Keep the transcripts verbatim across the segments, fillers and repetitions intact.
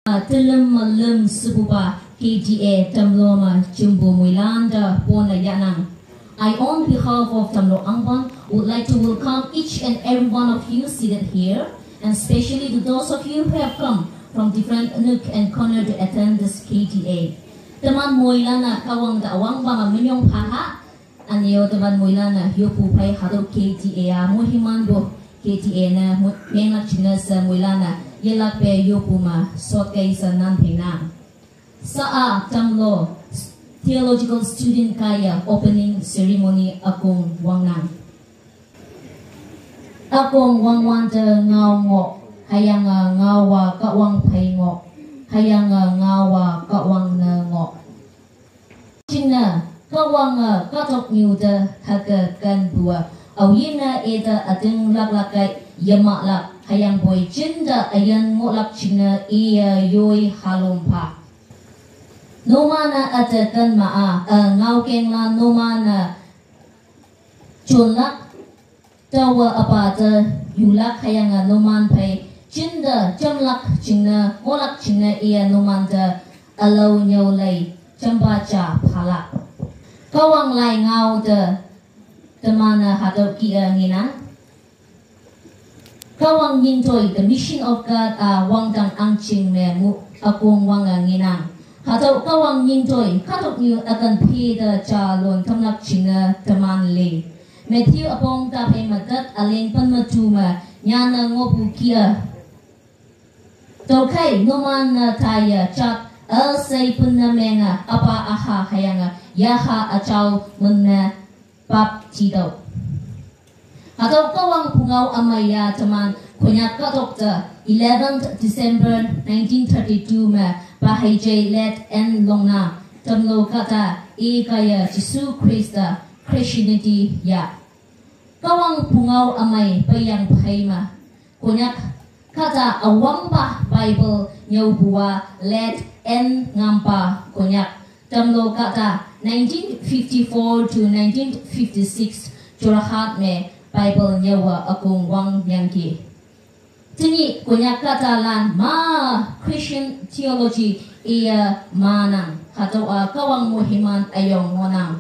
Tilim Malim Sibuba K T A Tamlo ma Jumbo Muilanda Pona Yanang. I, on behalf of Tamlo Angban, would like to welcome each and every one of you seated here, and especially to those of you who have come from different nook and corner to attend this K T A. Teman Muilana Kawang da Awang Banga Minyong Paha, Aneo teman Muilana Yopu Pai Hado K T A a Muhiman Bo K T A na Mengak China sa Muilana Yelak Pe Yopu ma Sot Kai sa Nan Pena. Sa a Tamlo Theological Student Kaya Opening Ceremony Akong Wangnang. Akong Wangwan te Ngao Ngok, Hayanga Ngawa Kawang Pai Ngok, Hayanga Ngawa Kawang na Ngok. Chingna Kawanga Katok Nyu te Haka Kan Bua, Awina Eta Ating Lak Lak Kai Yama Lak, Hayang Boy Chinda Ayan Ngolak Chingna Iya Yoi Halom Pa. Nomana Ata Kan Ma a, a Ngao Keng La Nomana Chun Lak, Tawa Apa te Yulak Hayanga Noman Pai Chinda Chamlak Chingna Ngolak Chingna Iya Noman te Alo Nyau Lai Chamba Cha Phalak. Kawang Lai Ngao te Temana Hado Kia Nginang. Kawang Nyintoi the Mission of God a Wangtang Angching Me Mu Akong Wanga Nginang. Hado Kawang Nyintoi Katok Nyu Akan Phi te Cha Lon Tamlak Chingna Teman Ling. Matthew Apong Ta Phei Matak Aling Pan Matu Ma Nyana Ngopu Kia. Tokai Noman Na Taya Chak Al Sai Pun Na Menga Apa Aha Hayanga Yaha Achau Mun Na Pap Tito. Hado Kawang Pungau Amaya Teman Konyak Katok te eleventh December nineteen thirty-two Ma Bahai Jai Let En Longna Tamlo Kata E Kaya Jisu Krista Christianity Ya. Kawang Pungau Amai Payang Paima Konyak Kata Awangpa Bible Nyau Bua Let En Ngampa Konyak Tamlo Kata nineteen fifty-four to nineteen fifty-six Jorhat Me Bible Nyawa Akong Wang Yangki. Tini Konyak Kata Lan Ma Christian Theology Iya Manang Hado a Kawang Muhiman Ayong Ngonang.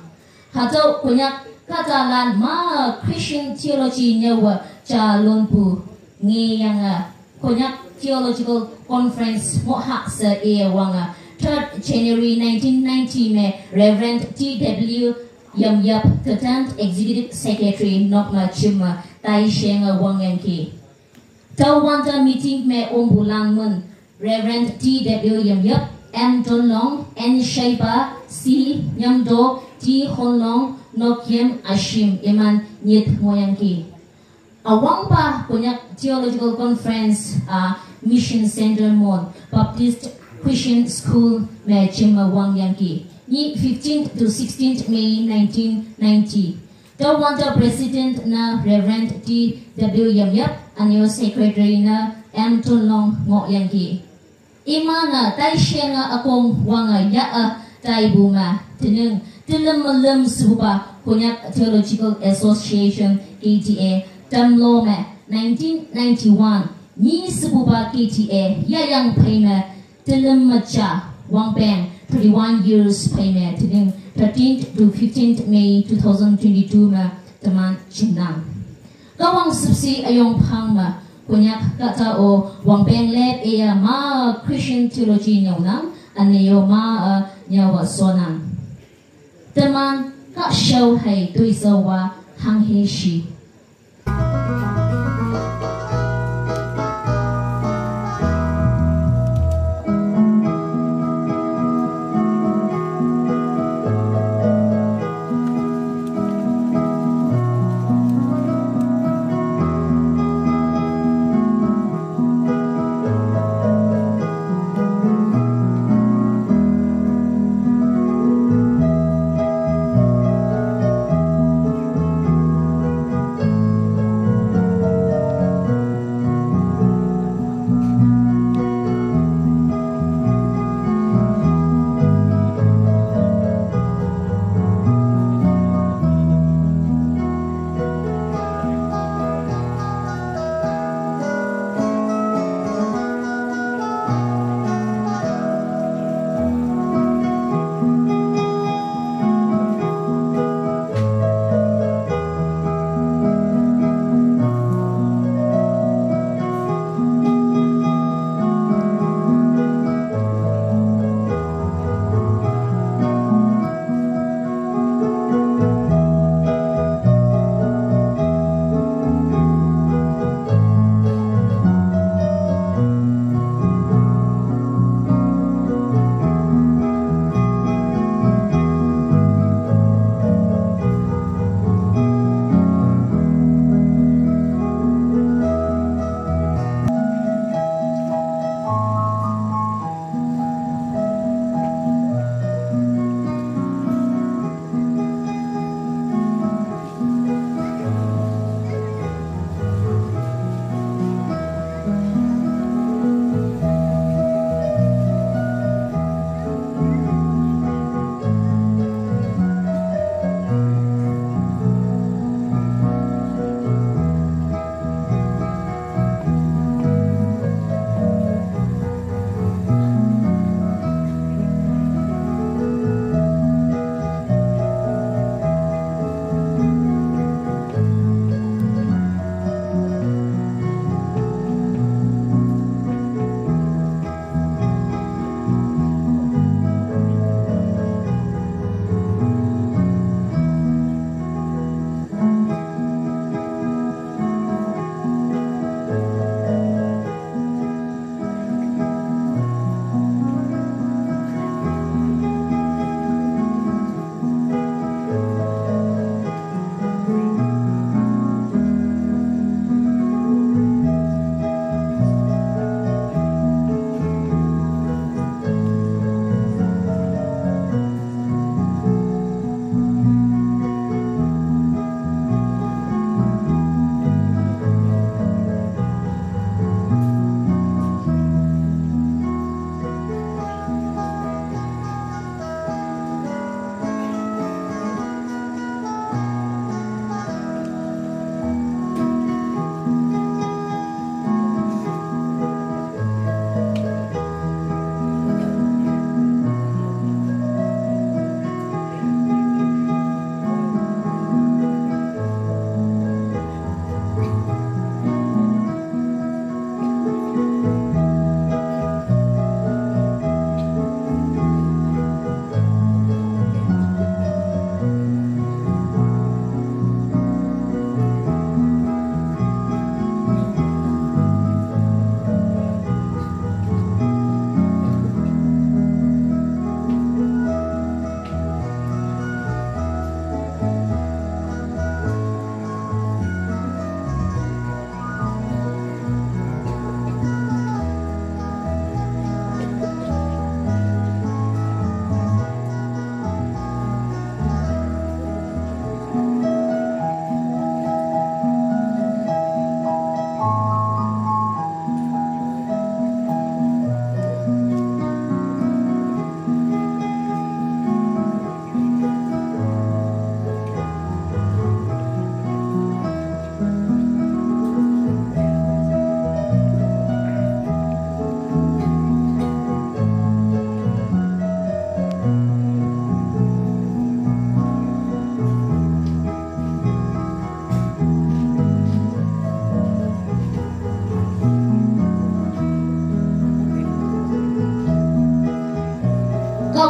Hado Konyak Kata Lan Ma Christian Theology Nyawa Cha Lonpu Ngi Yanga Konyak Theological Conference Mohak Se Iya Wanga third January nineteen ninety Me Reverend T W Yam Yap the tenth Executive Secretary Nokma Chima Tai Shenga Wang Yangki. Tawanta meeting me umbulang mun Reverend T W Yam Yap, M Don Long, N Shaiba, C Nyamdo, T Hon Long, Nok Yam Ashim Iman Nyit Ngoyangki. Awangpa Konyak Theological Conference a Mission Center Mon Baptist Christian School me Chima Wang Yangki. Ni fifteenth to sixteenth May nineteen ninety. Tawanta President na Reverend T W Yam Yap, anyo Secretary na M Tun Long Ngo Yangki. Ima na tai shenga akong wanga ya a tai buma tenung telem melem sebupa Konyak Theological Association K T A tamlo me nineteen ninety-one ni sebupa K T A ya yang pai me Telem macha Wangpeng thirty-one years pai me tening thirteenth to fifteenth May two thousand twenty-two me teman chinang. Kawang sepsi ayong pang me Konyak kata o Wangpeng lep eya ma Christian theology nyau nang aneyo ma a nyau a sonang. Teman ka shau hai tui sa wa hang he shi.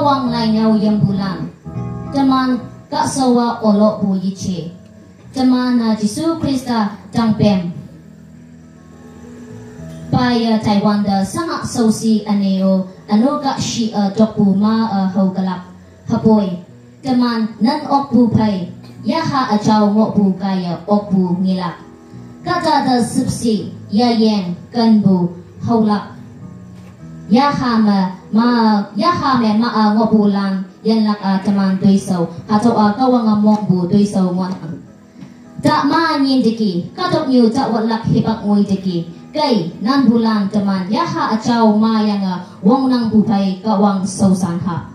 Kawang laingaw yambulan. Teman kasowa olo bu yiche. Teman na Jisu Krista tangpem. Paya Taiwan da sanga sosi aneo ano ka shi a dokbu ma a haugalak. Hapoi. Teman nan okbu pai. Yaha a chao ngokbu kaya okbu ngilak. Kata da sipsi ya yeng kanbu haulak. Yaha me ma yaha me ma a ngokbu lang yanlak a teman tuisau. Hato a kawang a mokbu tuisau ngon. Tak ma nyin deki, katok nyu tak watlak hipak ngui deki. Kai nan bulan teman yaha a chao ma yang a wong nang bu pai kawang sausan ha.